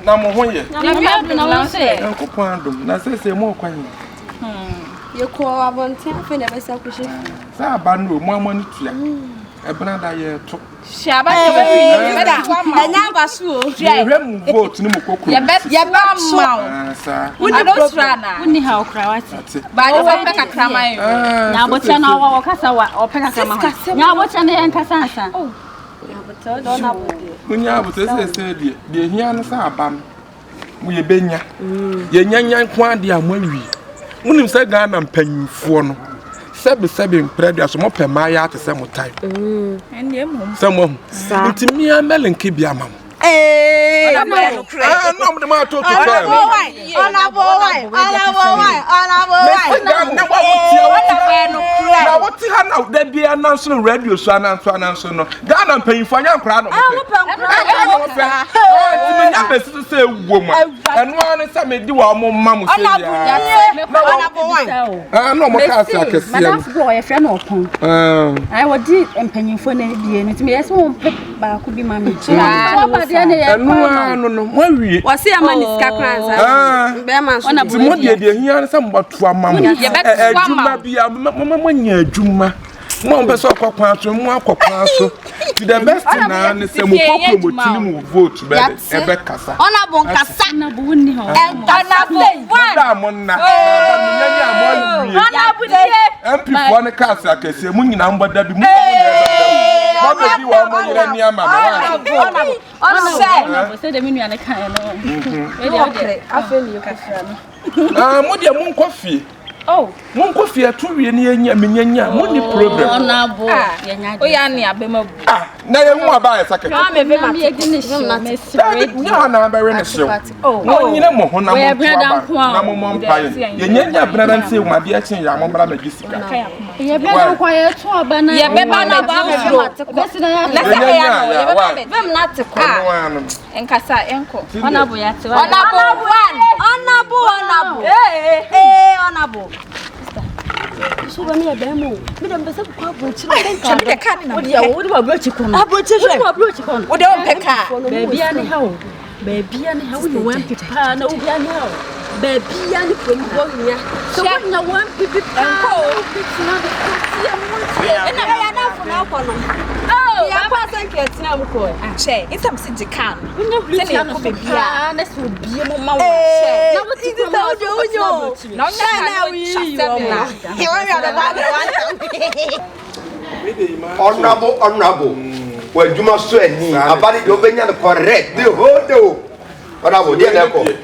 Na mo ho yɛ. Nyankopɔn adom na sɛsɛ mo kwan yi. Yɛkɔ abɔnten afei na ɛbɛsa akɔhyɛ fie. Sɛ aba no o, mo ama no tua. Ɛbena da yɛto. Ɛnyɛ aba so o. Yɛhwɛ mu vote ne mu kokoro. Yɛbɛto ma wo. Saa. Wonni problem. Wonni ha okura wate. Baade sɛ ɔpɛ kakra ma yɛ. Na abɔkyɛ no ɔwɔ kasa wa ɔpɛ kakra ma ho. Na abɔkyɛ no yɛn kasa ansa. Munya abotɛ sɛ sɛ deɛ deɛ hia no sɛ aba no mo yɛbɛnya yɛnyanya nko adeɛ a moawie monim sɛ Ghana mpanyimfoɔ no sɛbesɛbe mprɛ dua so mopɛ mmaayɛ ate sɛ mo tae sɛ moahu nti mmea mɛlenke bi ama mo na ɔmde mo ato to fam na wote ha na da bia nanso no radio so ananso ananso no Ghana mpanyimfoɔ anyɛ nkoraa na ɔmopɛ nkoraa na ɔmopɛ nti menya bɛsi so sɛ ɛwɔ mu a ɛno ara ne sɛ mede wɔ ɔmo ma mo sɛ yia na ɔmo kaa se akɛseɛ no madamfo bi wɔ yɛfrɛ no ɔpɔn ayɛ wɔdi mpanyimfoɔ no abie no nti meyɛ sɛ wɔmpɛ baako bi ma me ɛno ara no no moawie wɔse ama ne sika koraa nsa bɛrima nso nti mo deɛ deɛ hia ne sɛ mobɛto ama mo adwuma bia moma moanya adwuma mo a mopɛ sɛ ɔkɔ kwan so mo akɔ kwan so ti the best thing naa ne sɛ mo kɔ promoti ne mo vote bɛ ɛbɛ kasa. Ɔnabo nkasa. Ɔnabo wonni hɔ. Ɔnabo one. Mo da mo nna. Aba mi nya nya mo awie. Ɔnabo die. MP foɔ ne cars akɛseɛ mo nyinaa mo bɛ da bi mo kɔ mo nyɛ bɛ da mu. Mo bɛ di wɔn mo yerɛ ni ama mo wa. Ɔnabo ɔnabo. Ɔnabo sɛ de mi nua ne kan yɛ no. Afei ne yɛ kɔ fira no. Ah mo deɛ mo nkɔ fie. Oh. Monkɔ fie ɛto wie ne yɛnya menyanya mo ni problem. Ɔnabo yɛnya de. Oya ne abɛma bu. Ah na yɛn mu aba ayɛ sɛ kɛkɛ. Dabi nyɛ hɔ na abɛwe ne hyew. Mo nyina mo ho na mo nto aba na mo mɔ mpa yɛ. Yɛnya nya benada nti ehu adeɛ kyen yɛ a mo mmra mɛgye sika. Yɛbɛba nkwa yɛto aba na yɛbɛba na ba suro. Na sɛ ɛyɛ no yɛbɛba mɛ. Vem na te kɔ. Ɛno ara no. Nkasa ɛnkɔ. Ɔnabo yɛate wa. Ɔnabo one. Ɔnabo ɔnabo. Ee ɔnabo. So bɛ mi yɛ bɛn mu. Mi dɛ mpɛ sɛ kɔ aburokyire. Twɛ mi dɛ kaa ne na Wode yɛ wode wɔ aburokyi kɔ no. Aburokyire Wode wɔ aburokyi kɔ no. Wode wo mpɛ kaa. Baabia ne ha o. Baabia ne ha wo ne wɔn paa na wobia ne ha o. Baabia ne kurom ha. Sɛ wonya wɔn pipi paa na wobi tena ne so tie mu tie. Ɛna ɛyɛ adamfo na akɔ no. Yɛ kɔ asɛn kɛ tena mu kɔ. Kyɛ nsɛm si gye kaa no. Wonya huri Sɛnea tia no ɛkɔ so baabi a. paa na sɛ obie mu ma wo. Ee, Na wote nti kurom sɛ ha wode so wonya wokɔtena o. aburokyire. Na wonya Hyɛ kaa na no woyiyi twa wɔn. sɛbe na. Wɔn yɛ ɔbɛba abɛwa. Honorable, honorable. W'adwuma so ani. Aba ne deɛ wobɛnya no correct. The whole day o. Honorable, deɛ na ɛkɔ.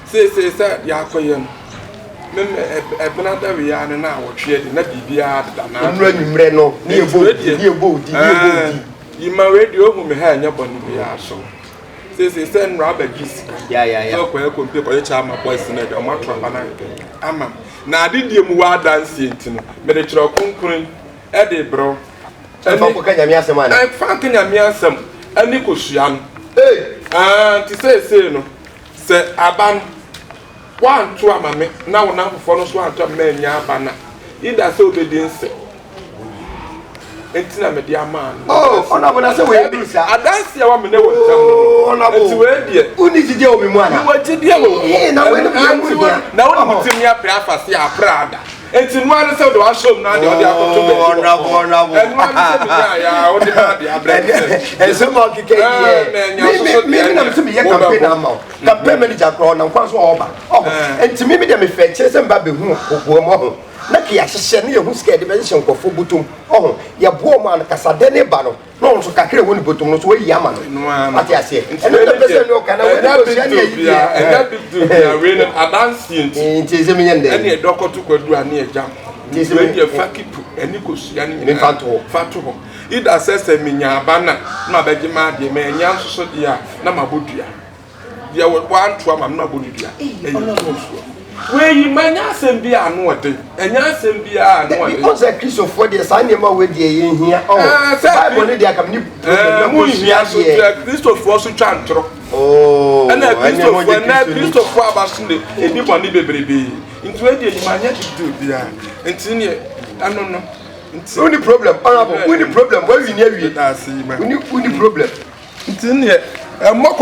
Seesei sɛ yɛakɔyɛ no, me me ɛbena da wei ara no na awɔtwe adi na biribiara deda na. Nnura nwummerɛ no, ne yɛbɔ odi, ne yɛbɔ odi, ne yɛbɔ odi. Yi ma wei deɛ ohu me ha ɛnyɛ bɔne biara so. Seesei sɛ nnura abɛgye sika. Sɛ ɔkɔyɛ kɔmpe kɔyɛ kyɛ ama boys no ɛde ɔmo ato aba no ayɛ dɛ ama me. Na ade deɛ mu wɔ adanseɛ nti no, mede kyerɛ kronkron ɛde brɛ wo. Ɛfa nkɔka Nyame asɛm ana? Ɛfa nka Nyame asɛm ɛne kosua no. Hey! Ah, nti seesei no, sɛ aba no, woanto ama me na wo namfofoɔ no nso anto ama me annya aba no a, either sɛ wobɛdi nse nti na mede ama no. Oh, ɔnabo na sɛ wei duru saa. Adanse a wɔ me ne wo ntam no. Oh, ɔnabo. Nti wei deɛ. Wonni gyidie wɔ me mu ana? Mewɔ gyidie wɔ wo mu. Ee, na wei no deɛ mu hia. Na wo ne wo tirim yɛ apere afa se apere ada. Nti noa ne sɛ wode wahyɛ mu na deɛ ɔde akɔto baabi wɔ Ɔnabo, ɔnabo. Ɛnoa ne sɛ menya yɛ a wode ma de abrɛ me sɛ. Ɛnsɛm a ɔkeka yi deɛ. Me me nam sɛ meyɛ campaign ama wo. Campaign manager koraa ɔnam kwan so ɔɔba. Ɔho. Nti me me deɛ mefɛ kyerɛ sɛ mba bɛhu kokoa mu ɔho. Na ke yɛahyehyɛ ne yɛhu sika yɛde bɛhyehyɛ nkurɔfoɔ bɔtɔm. Ɔho. Yɛboa ɔmo a kasadɛ ne ba no. Na ɔno nso kakra ɛwɔ ne bɔtɔm no nso wayi ama no. Wate aseɛ. Ɛno na pɛ sɛ ne ɔka na wei ne kɔhyia ne ayi deɛ. Ɛnyɛ big deal bia wei no adanseɛ nti. Nti sɛ menyɛ ndɛ. Ɛne ɛdɔ kɔto kwadu a ne ɛgya. Nti sɛ wei deɛ fa kipu ɛne kosua ne nyinaa. Memfa nto hɔ. Fa to hɔ. Either sɛ sɛ menya aba no a na mabɛgye m'adeɛ manya nso so deɛ a na mabɔ dua. Deɛ wanto ama me na mabɔ ne dua. Ɛyɛ nsuo. Wei yi ma ɛnyɛ asɛm bi a ano ɔden. Ɛnyɛ asɛm bi a ano ɔden. Ɔn sɛ Kristofoɔ deɛ saa nneɛma wei deɛ yɛn hia. Ɔn Bible ne deɛ aka mi ni problem na mo hia deɛ. Kristofoɔ so twa ntorɔ. Oh, ɛna Kristofoɔ ɛna Kristofoɔ aba so de edi bɔne bebrebe. Nti wei deɛ yi ma nyɛ big deal biara. Nti neɛ ɛno no. Nti. Wonni problem, honorable. Wonni problem. Wawi ni awie. Wonni problem. Nti neɛ ɛmmɔ.